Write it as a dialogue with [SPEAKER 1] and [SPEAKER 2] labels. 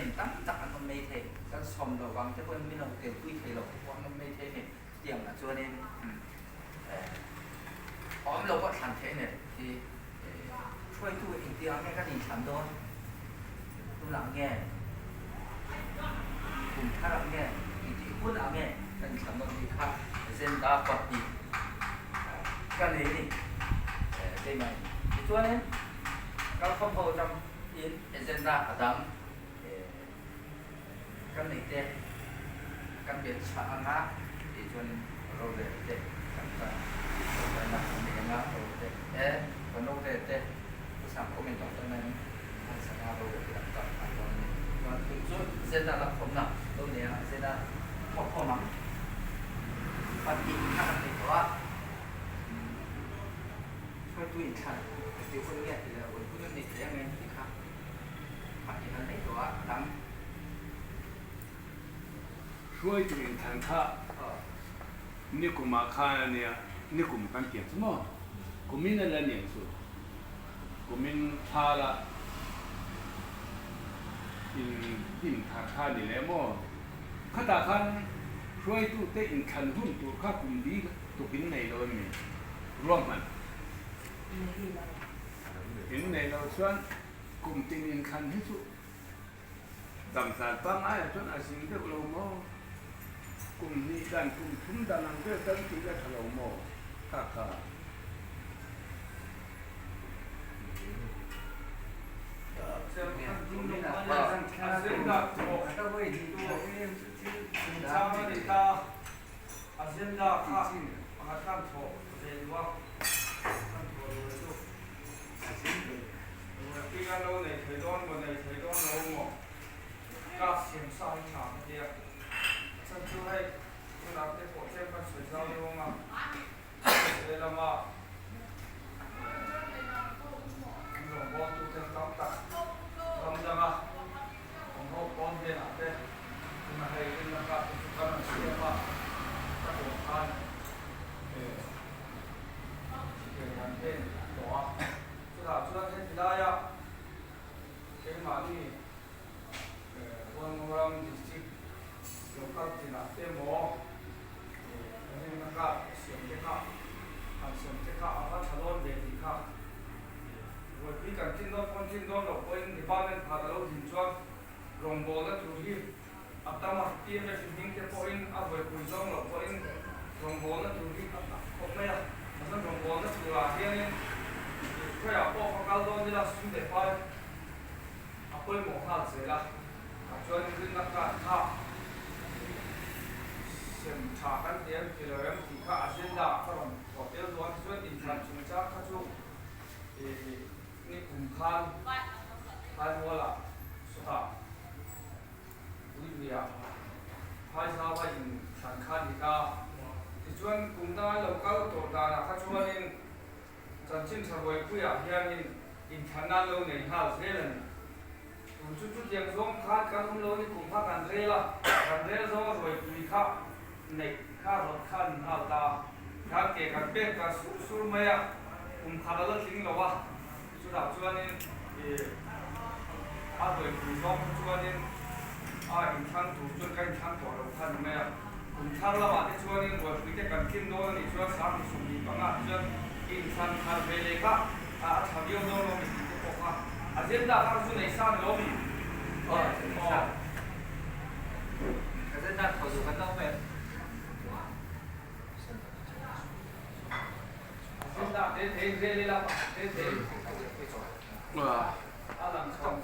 [SPEAKER 1] em tam tak an awm mai thei, kan sawm loh vang te pawhin min lo telpui thei loh te pawh an awm mai thei a ni. Chutiang ah chuanin awm lo pawh thlan theih a ni hi hruaitu engtiang nge kan inthlan dawn tunah nge kum thar ah nge engtih hun ah nge kan inthlan dawn tih kha agenda pahnih ka nei a ni keimah in. Tichuanin kalkhawm ho atang in agenda a dang Kan nei te kan belh chhah anga tih chuanin rorel te kan tan tawngtaina kan nei anga rorel te e kan rorel te pu Sangkhawmin tawngtaina in an sak anga rorel te kan tan an dawn a ni. Chuan tun chu Zena la khawmna lo nei a Zena thawkkhawm ang pahnih kha kan nei tawh a hruaitu inthlan tih hun nge tih leh hun an nei thei ang em tih kha Pahnih kan nei tawh a, a dang.
[SPEAKER 2] Hruaitu inthlan kha nikumah khan a nia, nikum kan pian chu maw? Kumin a la niang chu. Kumin thla la in hnim thar kha a ni leh maw? Khatah khan hruaitute inthlan hun tur kha kum bi tukin nei lo em ni? Ruahman. In nei lo chuan kum tin inthlan hi chu damtlan pangngai ah chuan a zing deuh lo maw? Kum hnih dan kum thum dan ang vel tan tih la tha lo maw? Kha kha.
[SPEAKER 3] Agenda kha pakhat khan thawh ve duh a, kan thawh duh le chu Ruahpui a lo nei thei dawn maw nei thei dawn lo maw class siam sa hi tha ka tia, a chhan chu hei tunah te pawh tlem kan sawi zau deuh ang a, lehlamah an rawngbawltu ten tam tak ram danga awm ho pawn hnenah te tuna hei rinna kah te chu kan rawn siam a, ka tuah khan thikei an pen tawh a, chutah chuan heti laia keimahni Hualngoram District local tinah te emaw rinna kah siam te kha han siam te kha a va tha dawn ve tih kha Ruaipui kan tlin dawn pawn tlin dawn loh pawhin department pakhat a lo din chuan rawngbawlna tur hi a tam a, TMF hming te pawhin a ruaipui zawng loh pawhin rawngbawlna tur hi a tam khawp mai a, chuan rawngbawlna turah hianin khawiah pawh va kal dawn ila sum leh pai a pawimawh nghal zel a, tah chuan rinna card kha sem tha kan ti em ti lo em tih kha agenda ah ka rawn thawh tel dawn tichuan inthlan chungchang kha chu Ni kum khan Phaimualah sawtah Puipuiah Phaizaua in thlan kha a ni ta. Tichuan kum danga lo kal tawh danah kha chuanin chanchin tha Ruaipuiah hianin inthlan nan lo nei nghal zel a ni. Tun chu chutiang zawng khan kan awm lo ni kum kha kan rel a, kan rel zawnga Ruaipui kha neih kha rawt kha a ni nghal ta. Khan ke kan pek ta sur sur mai a, kum khat a la tling lo a, chutah chuanin ih a ruaipui zawng kha chuanin a inthlang tur chuan ka inthlang tawh lo kha a ni mai a. Kum thar lamah te chuanin ruaipui te kan tlin dawn a nih chuan 2025 ah chuan inthlan thar ve leh kha a tha viau dawn lo mi tih te pawh kha agenda kha chu nei sa ni lo mi?
[SPEAKER 1] Aw, nei sa. Agenda thaw duh kan awm em?
[SPEAKER 3] Agenda te thei zel ila, te thei a lang chhuak.